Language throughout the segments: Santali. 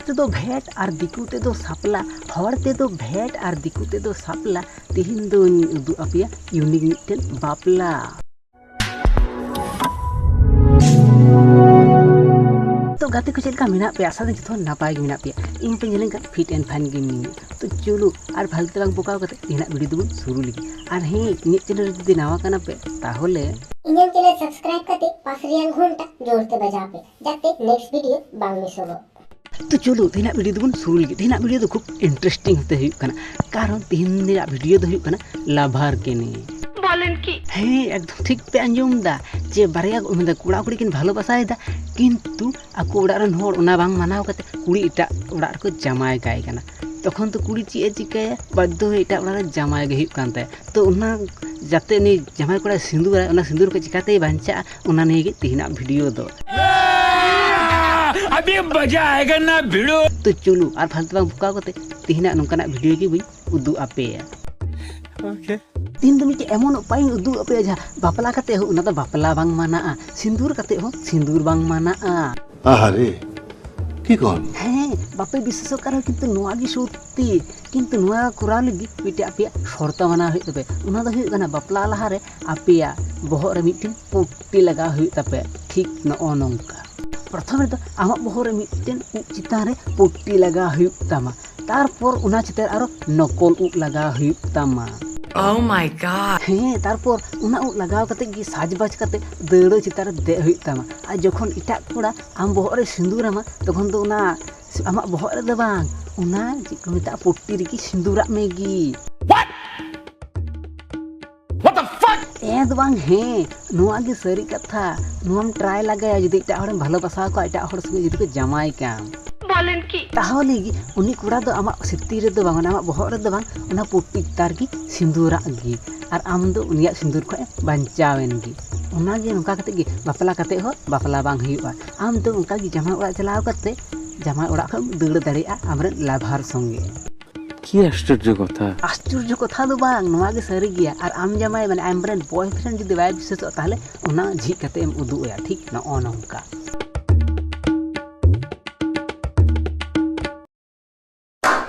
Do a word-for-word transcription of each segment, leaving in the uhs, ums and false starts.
ᱛᱮᱫᱚ ᱵᱷᱮᱴ ᱟᱨ ᱫᱤᱠᱩ ᱛᱮᱫᱚ ᱥᱟᱯᱞᱟ, ᱦᱚᱲ ᱛᱮᱫᱚ ᱵᱷᱮᱴ ᱟᱨ ᱫᱤᱠᱩ ᱛᱮᱫᱚ ᱥᱟᱯᱞᱟ᱾ ᱛᱤᱦᱤᱧ ᱫᱚᱧ ᱩᱫᱩᱜ ᱟᱯᱮᱭᱟ ᱤᱭᱩᱱᱤᱠ ᱢᱤᱫᱴᱮᱱ ᱵᱟᱯᱞᱟ᱾ ᱛᱚ ᱜᱟᱛᱮ ᱠᱚ, ᱪᱮᱫ ᱞᱮᱠᱟ ᱢᱮᱱᱟᱜ ᱯᱮᱭᱟ? ᱟᱥᱟ ᱫᱚ ᱡᱚᱛᱚ ᱱᱟᱯᱟᱭ ᱜᱮ ᱢᱮᱱᱟᱜ ᱯᱮᱭᱟ᱾ ᱤᱧ ᱯᱮ ᱧᱮᱞᱮᱧ ᱠᱷᱟᱱ ᱯᱷᱤᱴ ᱮᱱᱰ ᱯᱷᱟᱭᱤᱱ ᱜᱮ ᱢᱤᱱᱟᱹᱧᱟ᱾ ᱛᱚ ᱪᱚᱞᱚ, ᱟᱨ ᱯᱷᱟᱞᱛᱩ ᱵᱟᱝ ᱵᱚᱠᱟᱣ ᱠᱟᱛᱮ ᱛᱮᱦᱮᱧᱟᱜ ᱵᱷᱤᱰᱤᱭᱳ ᱫᱚᱵᱚᱱ ᱥᱩᱨᱩ ᱞᱮᱜᱮ᱾ ᱟᱨ ᱦᱮᱸ, ᱤᱧᱟᱹᱜ ᱪᱮᱱᱮᱞ ᱨᱮ ᱡᱩᱫᱤ ᱱᱟᱣᱟ ᱠᱟᱱᱟ ᱯᱮ, ᱛᱟᱦᱚᱞᱮ ᱤᱧᱟᱹᱜ ᱪᱮᱱᱮᱞ ᱥᱟᱵᱥᱠᱨᱟᱭᱤᱵ ᱠᱟᱛᱮ ᱯᱟᱥ ᱨᱮᱭᱟᱜ ᱜᱷᱚᱱᱴᱟ ᱡᱳᱨ ᱛᱮ ᱵᱟᱡᱟᱣ ᱯᱮ, ᱡᱟᱛᱮ ᱱᱮᱠᱥᱴ ᱵᱷᱤᱰᱤᱭᱳ ᱵᱟᱝ ᱢᱤᱥᱚᱜᱚᱜ᱾ ᱛᱚ ᱪᱚᱞᱚ, ᱛᱮᱦᱮᱧᱟᱜ ᱵᱷᱤᱰᱤᱭᱳ ᱫᱚᱵᱚᱱ ᱥᱩᱨᱩ ᱞᱮᱜᱮ᱾ ᱛᱮᱦᱮᱧᱟᱜ ᱵᱷᱤᱰᱤᱭᱳ ᱫᱚ ᱠᱷᱩᱵ ᱤᱱᱴᱟᱨᱮᱥᱴᱤᱝ ᱦᱚᱛᱮ ᱦᱩᱭᱩᱜ ᱠᱟᱱᱟ, ᱠᱟᱨᱚᱱ ᱛᱮᱦᱮᱧ ᱨᱮᱭᱟᱜ ᱵᱷᱤᱰᱤᱭᱳ ᱫᱚ ᱦᱩᱭᱩᱜ ᱠᱟᱱᱟ ᱞᱟᱵᱷᱟᱨ ᱠᱮ ᱱᱤᱭᱮ᱾ ᱵᱚᱞᱮᱱ ᱠᱤ? ᱦᱮᱸ, ᱮᱠᱫᱚᱢ ᱴᱷᱤᱠ ᱯᱮ ᱟᱸᱡᱚᱢ ᱮᱫᱟ, ᱡᱮ ᱵᱟᱨᱭᱟ ᱢᱟᱱᱮ ᱠᱚᱲᱟ ᱠᱩᱲᱤ ᱠᱤᱱ ᱵᱷᱟᱞᱚᱵᱟᱥᱟᱭᱮᱫᱟ, ᱠᱤᱱᱛᱩ ᱟᱠᱚ ᱚᱲᱟᱜ ᱨᱮᱱ ᱦᱚᱲ ᱚᱱᱟ ᱵᱟᱝ ᱢᱟᱱᱟᱣ ᱠᱟᱛᱮ ᱠᱩᱲᱤ ᱮᱴᱟᱜ ᱚᱲᱟᱜ ᱨᱮᱠᱚ ᱡᱟᱶᱟᱭ ᱠᱟᱭ ᱠᱟᱱᱟ᱾ ᱛᱚᱠᱷᱚᱱ ᱫᱚ ᱠᱩᱲᱤ ᱪᱮᱫ ᱮ ᱪᱤᱠᱟᱹᱭᱟ? ᱵᱟᱫᱽᱫᱷᱚ ᱦᱚᱭᱮ ᱮᱴᱟᱜ ᱚᱲᱟᱜ ᱨᱮ ᱡᱟᱶᱟᱭ ᱜᱮ ᱦᱩᱭᱩᱜ ᱠᱟᱱ ᱛᱟᱭᱟ᱾ ᱛᱚ ᱚᱱᱟ ᱡᱟᱛᱮ ᱩᱱᱤ ᱡᱟᱶᱟᱭ ᱠᱚᱲᱟᱭ ᱥᱤᱸᱫᱩᱨᱟᱭ, ᱚᱱᱟ ᱥᱤᱸᱫᱩᱨ ᱠᱷᱚᱱ ᱪᱤᱠᱟᱛᱮᱭ ᱵᱟᱧᱪᱟᱜᱼᱟ, ᱚᱱᱟ ᱱᱤᱭᱮ ᱜᱮ ᱛᱮᱦᱮᱧᱟᱜ ᱵᱷᱤᱰᱤᱭᱳ ᱫᱚ᱾ ᱟᱵᱷᱤ ᱢᱟᱡᱟ ᱟᱭᱮᱜᱟ ᱱᱟ ᱵᱷᱤᱲᱳ᱾ ᱛᱚ ᱪᱚᱞᱚ, ᱟᱨ ᱯᱷᱟᱞᱛᱩ ᱵᱟᱝ ᱵᱚᱠᱟᱣ ᱠᱟᱛᱮ ᱛᱮᱦᱮᱧᱟᱜ ᱱᱚᱝᱠᱟᱱᱟᱜ ᱵᱷᱤᱰᱤᱭᱳ ᱜᱮ ᱵᱟᱹᱧ ᱩᱫᱩᱜ ᱟᱯᱮᱭᱟ᱾ ᱛᱮᱦᱮᱧ ᱫᱚ ᱢᱤᱫᱴᱮᱡ ᱮᱢᱚᱱ ᱩᱯᱟᱭᱤᱧ ᱩᱫᱩᱜ ᱟᱯᱮᱭᱟ, ᱡᱟᱦᱟᱸ ᱵᱟᱯᱞᱟ ᱠᱟᱛᱮ ᱦᱚᱸ ᱚᱱᱟ ᱫᱚ ᱵᱟᱯᱞᱟ ᱵᱟᱝ ᱢᱟᱱᱟᱜᱼᱟ, ᱥᱤᱸᱫᱩᱨ ᱠᱟᱛᱮ ᱦᱚᱸ ᱥᱤᱸᱫᱩᱨ ᱵᱟᱝ ᱢᱟᱱᱟᱜᱼᱟ᱾ ᱟᱦᱟᱨᱮ, ᱴᱷᱤᱠ ᱚᱱ᱾ ᱦᱮᱸ, ᱵᱟᱯᱮ ᱵᱤᱥᱥᱟᱹᱥᱚᱜ ᱠᱟᱱ ᱨᱮᱦᱚᱸ, ᱠᱤᱱᱛᱩ ᱱᱚᱣᱟ ᱜᱮ ᱥᱚᱛᱛᱤ᱾ ᱠᱤᱱᱛᱩ ᱱᱚᱣᱟ ᱠᱚᱨᱟᱣ ᱞᱟᱹᱜᱤᱫ ᱢᱤᱫᱴᱮᱡ ᱟᱯᱮᱭᱟᱜ ᱥᱚᱨᱛᱚ ᱢᱟᱱᱟᱣ ᱦᱩᱭᱩᱜ ᱛᱟᱯᱮᱭᱟ᱾ ᱚᱱᱟ ᱫᱚ ᱦᱩᱭᱩᱜ ᱠᱟᱱᱟ, ᱵᱟᱯᱞᱟ ᱞᱟᱦᱟᱨᱮ ᱟᱯᱮᱭᱟᱜ ᱵᱚᱦᱚᱜ ᱨᱮ ᱢᱤᱫᱴᱮᱱ ᱯᱚᱴᱴᱤ ᱞᱟᱜᱟᱣ ᱦᱩᱭᱩᱜ ᱛᱟᱯᱮᱭᱟ, ᱴᱷᱤᱠ ᱱᱚᱜᱼᱚ ᱱᱚᱝᱠᱟ᱾ ᱯᱨᱚᱛᱷᱚᱢ ᱨᱮᱫᱚ ᱟᱢᱟᱜ ᱵᱚᱦᱚᱜ ᱨᱮ ᱢᱤᱫᱴᱮᱱ ᱩᱵ ᱪᱮᱛᱟᱱ ᱨᱮ ᱯᱚᱴᱴᱤ ᱞᱟᱜᱟᱣ ᱦᱩᱭᱩᱜ ᱛᱟᱢᱟ᱾ ᱛᱟᱨᱯᱚᱨ ᱚᱱᱟ ᱪᱮᱛᱟᱱ ᱨᱮ ᱟᱨᱚ ᱱᱚᱠᱚᱞ ᱩᱵ ᱞᱟᱜᱟᱣ ᱦᱩᱭᱩᱜ ᱛᱟᱢᱟ᱾ Oh my God! ᱦᱮᱸ, ᱛᱟᱨᱯᱚᱨ ᱚᱱᱟ ᱩᱵ ᱞᱟᱜᱟᱣ ᱠᱟᱛᱮ ᱜᱮ ᱥᱟᱡᱽᱵᱟᱡᱽ ᱠᱟᱛᱮ ᱫᱟᱹᱣᱲᱟᱹ ᱪᱮᱛᱟᱱ ᱨᱮ ᱫᱮᱡ ᱦᱩᱭᱩᱜ ᱛᱟᱢᱟ᱾ ᱟᱨ ᱡᱚᱠᱷᱚᱱ ᱮᱴᱟᱜ ᱠᱚᱲᱟ ᱟᱢ ᱵᱚᱦᱚᱜ ᱨᱮ ᱥᱤᱸᱫᱩᱨᱟᱢᱟ, ᱛᱚᱠᱷᱚᱱ ᱫᱚ ᱚᱱᱟ ᱟᱢᱟᱜ ᱵᱚᱦᱚᱜ ᱨᱮᱫᱚ ᱵᱟᱝ, ᱚᱱᱟ ᱪᱮᱫ ᱠᱚ ᱢᱮᱛᱟᱜᱼᱟ, ᱯᱚᱴᱴᱤ ᱨᱮᱜᱮ ᱥᱤᱸᱫᱩᱨᱟᱜ ᱢᱮᱜᱮ᱾ What the fuck? ᱮᱸ ᱫᱚ ᱵᱟᱝ, ᱦᱮᱸ, ᱱᱚᱣᱟ ᱜᱮ ᱥᱟᱹᱨᱤ ᱠᱟᱛᱷᱟ᱾ ᱱᱚᱣᱟᱢ ᱴᱨᱟᱭ ᱞᱟᱜᱟᱭᱟ, ᱡᱩᱫᱤ ᱮᱴᱟᱜ ᱦᱚᱲᱮᱢ ᱵᱷᱟᱞᱚᱵᱟᱥᱟ ᱠᱚᱣᱟ, ᱮᱴᱟᱜ ᱦᱚᱲ ᱥᱚᱸᱜᱮ ᱡᱩᱫᱤ ᱠᱚ ᱡᱟᱶᱟᱭ ᱠᱟᱢ᱾ ᱵᱚᱞᱮᱱ ᱠᱤ? ᱛᱟᱦᱚᱞᱮ ᱜᱮ ᱩᱱᱤ ᱠᱚᱲᱟ ᱫᱚ ᱟᱢᱟᱜ ᱥᱤᱯᱛᱤ ᱨᱮᱫᱚ ᱵᱟᱝ, ᱢᱟᱱᱮ ᱟᱢᱟᱜ ᱵᱚᱦᱚᱜ ᱨᱮᱫᱚ ᱵᱟᱝ, ᱚᱱᱟ ᱯᱚᱴᱴᱤ ᱪᱮᱛᱟᱱ ᱨᱮᱜᱮ ᱥᱤᱸᱫᱩᱨᱟᱜ ᱜᱮ, ᱟᱨ ᱟᱢ ᱫᱚ ᱩᱱᱤᱭᱟᱜ ᱥᱤᱸᱫᱩᱨ ᱠᱷᱚᱱ ᱮ ᱵᱟᱧᱪᱟᱣ ᱮᱱ ᱜᱮ᱾ ᱚᱱᱟ ᱜᱮ, ᱱᱚᱝᱠᱟ ᱠᱟᱛᱮ ᱜᱮ ᱵᱟᱯᱞᱟ ᱠᱟᱛᱮ ᱦᱚᱸ ᱵᱟᱯᱞᱟ ᱵᱟᱝ ᱦᱩᱭᱩᱜᱼᱟ᱾ ᱟᱢ ᱫᱚ ᱚᱱᱠᱟ ᱜᱮ ᱡᱟᱶᱟᱭ ᱚᱲᱟᱜ ᱪᱟᱞᱟᱣ ᱠᱟᱛᱮ ᱡᱟᱶᱟᱭ ᱚᱲᱟᱜ ᱠᱷᱚᱱ ᱮᱢ ᱫᱟᱹᱲ ᱫᱟᱲᱮᱭᱟᱜᱼᱟ ᱟᱢᱨᱮᱱ ᱞᱟᱵᱷᱟᱨ ᱥᱚᱸᱜᱮ᱾ ᱠᱤ ᱟᱥᱪᱚᱨᱡᱚ ᱠᱟᱛᱷᱟ! ᱟᱥᱪᱚᱨᱡᱚ ᱠᱟᱛᱷᱟ ᱫᱚ ᱵᱟᱝ, ᱱᱚᱣᱟ ᱜᱮ ᱥᱟᱹᱨᱤ ᱜᱮᱭᱟ᱾ ᱟᱨ ᱟᱢ ᱡᱟᱶᱟᱭ, ᱢᱟᱱᱮ ᱟᱢᱨᱮᱱ ᱵᱚᱭᱯᱷᱨᱮᱱᱰ ᱡᱩᱫᱤ ᱵᱟᱭ ᱵᱤᱥᱥᱟᱹᱥᱚᱜᱼᱟ, ᱛᱟᱦᱚᱞᱮ ᱚᱱᱟ ᱡᱷᱤᱡ ᱠᱟᱛᱮ ᱮᱢ ᱩᱫᱩᱜ ᱟᱭᱟ, ᱴᱷᱤᱠ ᱱᱚᱜᱼᱚ ᱱᱚᱝᱠᱟ᱾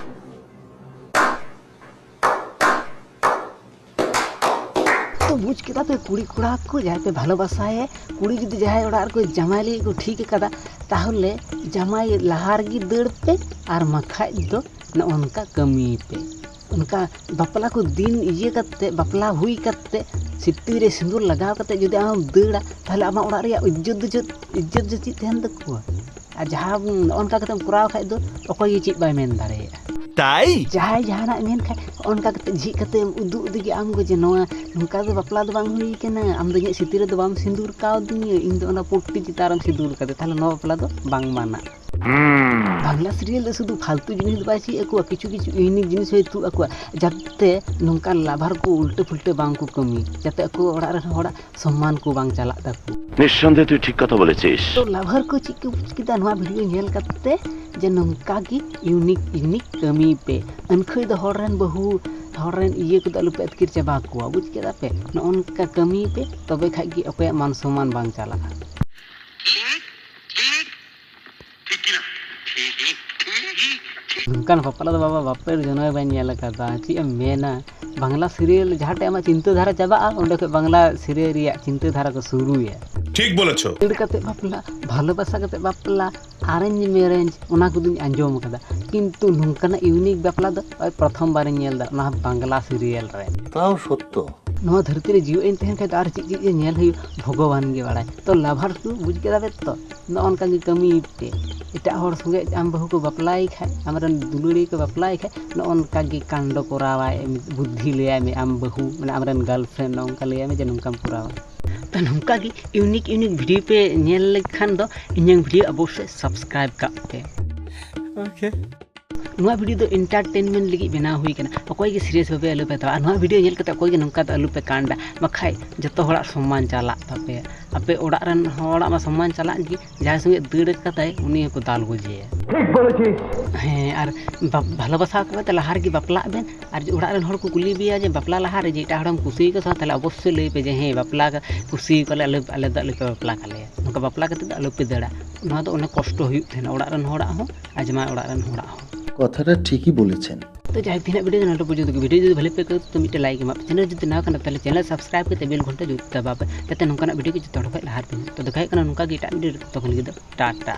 ᱛᱚ ᱵᱩᱡᱽ ᱠᱮᱫᱟ ᱯᱮ, ᱠᱩᱲᱤ ᱠᱚᱲᱟ ᱠᱚ ᱡᱟᱦᱟᱸᱭ ᱯᱮ ᱵᱷᱟᱞᱚᱵᱟᱥᱟᱭᱮ, ᱠᱩᱲᱤ ᱡᱩᱫᱤ ᱡᱟᱦᱟᱸᱭ ᱚᱲᱟᱜ ᱨᱮᱠᱚ ᱡᱟᱶᱟᱭ ᱞᱟᱹᱜᱤᱫ ᱠᱚ ᱴᱷᱤᱠ ᱟᱠᱟᱫᱟ, ᱛᱟᱦᱚᱞᱮ ᱡᱟᱶᱟᱭ ᱞᱟᱦᱟ ᱨᱮᱜᱮ ᱫᱟᱹᱲ ᱯᱮ, ᱟᱨ ᱵᱟᱠᱷᱟᱡ ᱫᱚ ᱱᱚᱜᱼᱚ ᱱᱚᱝᱠᱟ ᱠᱟᱹᱢᱤᱭ ᱯᱮ᱾ ᱚᱱᱠᱟ ᱵᱟᱯᱞᱟ ᱠᱚ ᱫᱤᱱ ᱤᱭᱟᱹ ᱠᱟᱛᱮ, ᱵᱟᱯᱞᱟ ᱦᱩᱭ ᱠᱟᱛᱮ, ᱥᱤᱛᱤ ᱨᱮ ᱥᱤᱸᱫᱩᱨ ᱞᱟᱜᱟᱣ ᱠᱟᱛᱮ ᱡᱩᱫᱤ ᱟᱢᱮᱢ ᱫᱟᱹᱲᱟ, ᱛᱟᱦᱚᱞᱮ ᱟᱢᱟᱜ ᱚᱲᱟᱜ ᱨᱮᱭᱟᱜ ᱤᱡᱽᱡᱚᱛ ᱫᱚ ᱪᱮᱫ, ᱤᱡᱽᱡᱚᱛ ᱫᱚ ᱪᱮᱫ ᱛᱟᱦᱮᱱ ᱛᱟᱠᱚᱣᱟ? ᱟᱨ ᱡᱟᱦᱟᱸ ᱱᱚᱜᱼᱚ ᱱᱚᱝᱠᱟ ᱠᱟᱛᱮᱢ ᱠᱚᱨᱟᱣ ᱠᱷᱟᱡ ᱫᱚ ᱚᱠᱚᱭ ᱜᱮ ᱪᱮᱫ ᱵᱟᱭ ᱢᱮᱱ ᱫᱟᱲᱮᱭᱟᱜᱼᱟ᱾ ᱛᱟᱭ? ᱡᱟᱦᱟᱸᱭ ᱡᱟᱦᱟᱱᱟᱜ ᱢᱮᱱ ᱠᱷᱟᱡ, ᱚᱱᱠᱟ ᱠᱟᱛᱮ ᱡᱷᱤᱡ ᱠᱟᱛᱮ ᱮᱢ ᱩᱫᱩᱜ ᱟᱫᱮ ᱜᱮ ᱟᱢ ᱜᱮ ᱡᱮ ᱱᱚᱣᱟ ᱱᱚᱝᱠᱟ ᱫᱚ ᱵᱟᱯᱞᱟ ᱫᱚ ᱵᱟᱝ ᱦᱩᱭ ᱠᱟᱱᱟ, ᱟᱢ ᱫᱚ ᱤᱧᱟᱹᱜ ᱥᱤᱛᱤ ᱨᱮᱫᱚ ᱵᱟᱢ ᱥᱤᱸᱫᱩᱨ ᱠᱟᱣᱫᱤᱧᱟ, ᱤᱧ ᱫᱚ ᱚᱱᱟ ᱯᱩᱴᱴᱤ ᱪᱮᱛᱟᱱ ᱨᱮᱢ ᱥᱤᱸᱫᱩᱨ ᱠᱟᱫᱟ, ᱛᱟᱦᱚᱞᱮ ᱱᱚᱣᱟ ᱵᱟᱯᱞᱟ ᱫᱚ ᱵᱟᱝ ᱢᱟᱱᱟᱜ᱾ ᱵᱟᱝᱞᱟ ᱥᱤᱨᱤᱭᱟᱞ ᱫᱚ ᱥᱩᱫᱷᱩ ᱯᱷᱟᱞᱛᱩ ᱡᱤᱱᱤᱥ ᱫᱚ ᱵᱟᱭ ᱪᱮᱫ ᱟᱠᱚᱣᱟ, ᱠᱤᱪᱷᱩ ᱠᱤᱪᱷᱩ ᱤᱭᱩᱱᱤᱠ ᱡᱤᱱᱤᱥ ᱦᱚᱸᱭ ᱛᱩᱫ ᱟᱠᱚᱣᱟ, ᱡᱟᱛᱮ ᱱᱚᱝᱠᱟᱱ ᱞᱟᱵᱷᱟᱨ ᱠᱚ ᱩᱞᱴᱟᱹ ᱯᱷᱩᱞᱴᱟᱹ ᱵᱟᱝ ᱠᱚ ᱠᱟᱹᱢᱤ, ᱡᱟᱛᱮ ᱟᱠᱚ ᱚᱲᱟᱜ ᱨᱮᱱ ᱦᱚᱲᱟᱜ ᱥᱚᱢᱢᱟᱱ ᱠᱚ ᱵᱟᱝ ᱪᱟᱞᱟᱜ ᱛᱟᱠᱚ᱾ নিঃসন্দেহে তুই ঠিক কথা বলেছিস। ᱛᱚ ᱞᱟᱵᱷᱟᱨ ᱠᱚ ᱪᱮᱫ ᱠᱚ ᱵᱩᱡᱽ ᱠᱮᱫᱟ ᱱᱚᱣᱟ ᱵᱷᱤᱰᱤᱭᱳ ᱧᱮᱞ ᱠᱟᱛᱮ, ᱡᱮ ᱱᱚᱝᱠᱟ ᱜᱮ ᱤᱭᱩᱱᱤᱠ ᱤᱭᱩᱱᱤᱠ ᱠᱟᱹᱢᱤ ᱯᱮ᱾ ᱮᱱᱠᱷᱟᱡ ᱫᱚ ᱦᱚᱲ ᱨᱮᱱ ᱵᱟᱹᱦᱩ, ᱦᱚᱲ ᱨᱮᱱ ᱤᱭᱟᱹ ᱠᱚᱫᱚ ᱟᱞᱚ ᱯᱮ ᱟᱹᱛᱠᱤᱨ ᱪᱟᱵᱟ ᱠᱚᱣᱟ, ᱵᱩᱡᱽ ᱠᱮᱫᱟ ᱯᱮ? ᱱᱚᱜᱼᱚ ᱱᱚᱝᱠᱟ ᱠᱟᱹᱢᱤ ᱯᱮ, ᱛᱚᱵᱮ ᱠᱷᱟᱡ ᱜᱮ ᱚᱠᱚᱭᱟᱜ ᱢᱟᱱ ᱥᱚᱢᱢᱟᱱ ᱵᱟᱝ ᱪᱟᱞᱟᱜᱼᱟ᱾ ᱱᱚᱝᱠᱟᱱ ᱵᱟᱯᱞᱟ ᱫᱚ ᱵᱟᱵᱟ ᱵᱟᱯᱮᱨ ᱡᱚᱱᱚᱢ ᱨᱮ ᱵᱟᱹᱧ ᱧᱮᱞ ᱟᱠᱟᱫᱟ᱾ ᱪᱮᱫ ᱮᱢ ᱢᱮᱱᱟ, ᱵᱟᱝᱞᱟ ᱥᱤᱨᱤᱭᱟᱞ ᱡᱟᱦᱟᱸ ᱴᱷᱮᱡ ᱟᱢᱟᱜ ᱪᱤᱱᱛᱟᱹ ᱫᱷᱟᱨᱟ ᱪᱟᱵᱟᱜᱼᱟ, ᱚᱸᱰᱮ ᱠᱷᱚᱡ ᱵᱟᱝᱞᱟ ᱥᱤᱨᱤᱭᱟᱞ ᱨᱮᱭᱟᱜ ᱪᱤᱱᱛᱟᱹ ᱫᱷᱟᱨᱟ ᱠᱚ ᱥᱩᱨᱩᱭᱟ᱾ ᱴᱷᱤᱠ ᱵᱚᱞᱮᱪᱷᱚ᱾ ᱫᱟᱹᱲ ᱠᱟᱛᱮ ᱵᱟᱯᱞᱟ, ᱵᱷᱟᱞᱚᱵᱟᱥᱟ ᱠᱟᱛᱮ ᱵᱟᱯᱞᱟ, arrange marriage, ᱚᱱᱟ ᱠᱚᱫᱚᱧ ᱟᱸᱡᱚᱢ ᱟᱠᱟᱫᱟ, ᱠᱤᱱᱛᱩ ᱱᱚᱝᱠᱟᱱᱟᱜ ᱤᱭᱩᱱᱤᱠ ᱵᱟᱯᱞᱟ ᱫᱚ ᱯᱨᱚᱛᱷᱚᱢ ᱵᱟᱨᱤᱧ ᱧᱮᱞ ᱮᱫᱟ, ᱚᱱᱟ ᱦᱚᱸ ᱵᱟᱝᱞᱟ ᱥᱤᱨᱤᱭᱟᱞ ᱨᱮ᱾ ᱛᱟᱣ ᱥᱚᱛᱛᱚ᱾ ᱱᱚᱣᱟ ᱫᱷᱟᱹᱨᱛᱤ ᱨᱮ ᱡᱤᱣᱮᱫ ᱤᱧ ᱛᱟᱦᱮᱱ ᱠᱷᱟᱡ ᱫᱚ ᱟᱨ ᱪᱮᱫ ᱪᱮᱫ ᱡᱮ ᱧᱮᱞ ᱦᱩᱭᱩᱜ, ᱵᱷᱚᱜᱚᱵᱟᱱ ᱜᱮ ᱵᱟᱲᱟᱭ᱾ ᱛᱚ ᱞᱟᱵᱷᱟᱨ ᱠᱚ ᱵᱩᱡᱽ ᱠᱮᱫᱟ ᱯᱮ ᱛᱚ, ᱱᱚᱜᱼᱚ ᱱᱚᱝᱠᱟ ᱜᱮ ᱠᱟᱹᱢᱤ ᱯᱮ᱾ ᱮᱴᱟᱜ ᱦᱚᱲ ᱥᱚᱸᱜᱮ ᱟᱢ ᱵᱟᱹᱦᱩ ᱠᱚ ᱵᱟᱯᱞᱟᱭ ᱠᱷᱟᱡ, ᱟᱢᱨᱮᱱ ᱫᱩᱞᱟᱹᱲᱤᱭᱟᱹ ᱠᱚ ᱵᱟᱯᱞᱟᱭ ᱠᱷᱟᱡ, ᱱᱚᱜᱼᱚ ᱱᱚᱝᱠᱟ ᱜᱮ ᱠᱟᱱᱰᱚ ᱠᱚᱨᱟᱣᱟᱭ, ᱵᱩᱫᱽᱫᱷᱤ ᱞᱟᱹᱭᱟᱭ ᱢᱮ ᱟᱢ ᱵᱟᱹᱦᱩ, ᱢᱟᱱᱮ ᱟᱢᱨᱮᱱ ᱜᱟᱨᱞᱯᱷᱨᱮᱱᱰ ᱱᱚᱝᱠᱟ ᱞᱟᱹᱭᱟᱭ ᱢᱮ ᱡᱮ ᱱᱚᱝᱠᱟᱢ ᱠᱚᱨᱟᱣᱟ᱾ ᱛᱚ ᱱᱚᱝᱠᱟ ᱜᱮ ᱤᱭᱩᱱᱤᱠ ᱤᱭᱩᱱᱤᱠ ᱵᱷᱤᱰᱤᱭᱳ ᱯᱮ ᱧᱮᱞ ᱞᱮᱠᱷᱟᱱ ᱫᱚ ᱤᱧᱟᱹᱝ ᱵᱷᱤᱰᱤᱭᱳ ᱚᱵᱚᱥᱥᱳᱭ ᱥᱟᱵᱥᱠᱨᱟᱭᱤᱵᱽ ᱠᱟᱜ ᱯᱮ᱾ ᱳᱠᱮ᱾ ᱱᱚᱣᱟ ᱵᱷᱤᱰᱤᱭᱳ ᱫᱚ ᱮᱱᱴᱟᱨᱴᱮᱱᱢᱮᱱᱴ ᱞᱟᱹᱜᱤᱫ ᱵᱮᱱᱟᱣ ᱦᱩᱭ ᱠᱟᱱᱟ, ᱚᱠᱚᱭ ᱜᱮ ᱥᱤᱨᱤᱭᱟᱥ ᱵᱷᱟᱵᱮ ᱟᱞᱚ ᱯᱮ ᱦᱟᱛᱟᱣᱟ᱾ ᱟᱨ ᱱᱚᱣᱟ ᱵᱷᱤᱰᱤᱭᱳ ᱧᱮᱞ ᱠᱟᱛᱮ ᱚᱠᱚᱭ ᱜᱮ ᱱᱚᱝᱠᱟ ᱫᱚ ᱟᱞᱚ ᱯᱮ ᱠᱟᱱᱰᱟ, ᱵᱟᱠᱷᱟᱡ ᱡᱚᱛᱚ ᱦᱚᱲᱟᱜ ᱥᱚᱢᱢᱟᱱ ᱪᱟᱞᱟᱜ ᱛᱟᱯᱮᱭᱟ᱾ ᱟᱯᱮ ᱚᱲᱟᱜ ᱨᱮᱱ ᱦᱚᱲᱟᱜ ᱢᱟ ᱥᱚᱢᱢᱟᱱ ᱪᱟᱞᱟᱜ ᱜᱮ, ᱡᱟᱦᱟᱸᱭ ᱥᱚᱸᱜᱮ ᱫᱟᱹᱲ ᱠᱟᱫᱟᱭ ᱩᱱᱤ ᱦᱚᱸᱠᱚ ᱫᱟᱞ ᱜᱚᱡᱮᱭᱟ᱾ ᱴᱷᱤᱠ ᱵᱚᱞᱮᱪᱷᱤᱥ᱾ ᱦᱮᱸ, ᱟᱨ ᱵᱟ-, ᱵᱷᱟᱞᱚᱵᱟᱥᱟ ᱠᱟᱛᱮ ᱞᱟᱦᱟ ᱨᱮᱜᱮ ᱵᱟᱯᱞᱟᱜ ᱵᱮᱱ, ᱟᱨ ᱡᱩᱫᱤ ᱚᱲᱟᱜ ᱨᱮᱱ ᱦᱚᱲ ᱠᱚ ᱠᱩᱞᱤ ᱯᱮᱭᱟ ᱡᱮ ᱵᱟᱯᱞᱟ ᱞᱟᱦᱟ ᱨᱮ ᱡᱮ ᱮᱴᱟᱜ ᱦᱚᱲᱮᱢ ᱠᱩᱥᱤ ᱟᱠᱟᱫᱮᱭᱟ, ᱛᱟᱦᱚᱞᱮ ᱚᱵᱚᱥᱥᱳᱭ ᱞᱟᱹᱭ ᱯᱮ ᱡᱮ ᱦᱮᱸ, ᱵᱟᱯᱞᱟ ᱠᱩᱥᱤ ᱟᱠᱟᱫ ᱞᱮ, ᱟᱞᱮ, ᱟᱞᱮ ᱫᱚ ᱟᱞᱚ ᱯᱮ ᱵᱟᱯᱞᱟ ᱠᱟᱞᱮᱭᱟ᱾ ᱱᱚᱝᱠᱟ ᱵᱟᱯᱞᱟ ᱠᱟᱛᱮ ᱫᱚ ᱟᱞᱚ ᱯᱮ ᱫᱟᱹᱲᱟ᱾ ᱱᱚᱣᱟ ᱫᱚ ᱚᱱᱮ ᱠᱚᱥᱴᱚ ᱦᱩᱭᱩᱜ ᱛᱟᱦᱮᱱᱟ ᱚᱲᱟᱜ ᱨᱮᱱ ᱦᱚᱲᱟᱜ ᱦᱚᱸ ᱟᱨ ᱡᱟᱢᱟᱭ ᱚᱲᱟᱜ ᱨᱮᱱ ᱦᱚᱲᱟᱜ ᱦᱚᱸ᱾ কথাটা ঠিকই বলেছেন। ᱛᱚ ᱡᱟᱭᱦᱳᱠ, ᱛᱮᱦᱮᱧᱟᱜ ᱵᱷᱤᱰᱤᱭᱳ ᱫᱚ ᱱᱚᱰᱮ ᱯᱚᱨᱡᱚᱱᱛᱚ ᱜᱮ᱾ ᱵᱷᱤᱰᱤᱭᱳ ᱡᱩᱫᱤ ᱵᱷᱟᱞᱮ ᱯᱮ ᱟᱹᱭᱠᱟᱹᱣ ᱛᱚ ᱢᱤᱫᱴᱮᱱ ᱞᱟᱭᱤᱠ ᱮᱢᱟᱜ ᱯᱮ᱾ ᱪᱮᱱᱮᱞ ᱡᱩᱫᱤ ᱱᱟᱣᱟ ᱠᱟᱱᱟ ᱛᱟᱦᱚᱞᱮ ᱪᱮᱱᱮᱞ ᱥᱟᱵᱥᱠᱨᱟᱭᱤᱵ ᱠᱟᱛᱮ ᱵᱮᱞ ᱜᱷᱚᱱᱴᱟ ᱡᱩᱛ ᱫᱟᱵᱟᱣ ᱯᱮ, ᱡᱟᱛᱮ ᱱᱚᱝᱠᱟᱱᱟᱜ ᱵᱷᱤᱰᱤᱭᱳ ᱠᱚ ᱡᱚᱛᱚ ᱦᱚᱲ ᱠᱷᱚᱱ ᱞᱟᱦᱟ ᱨᱮᱯᱮ ᱧᱟᱢ᱾ ᱛᱚ ᱫᱮᱠᱷᱟ ᱦᱩᱭᱩᱜ ᱠᱟᱱᱟ ᱱᱚᱝᱠᱟ ᱜᱮ ᱮᱴᱟᱜ ᱵᱷᱤᱰᱤᱭᱳ ᱨᱮ, ᱛᱚᱛᱚ ᱠᱷᱚᱱ ᱞᱟᱹᱜᱤᱫ ᱫᱚ ᱴᱟᱴᱟ᱾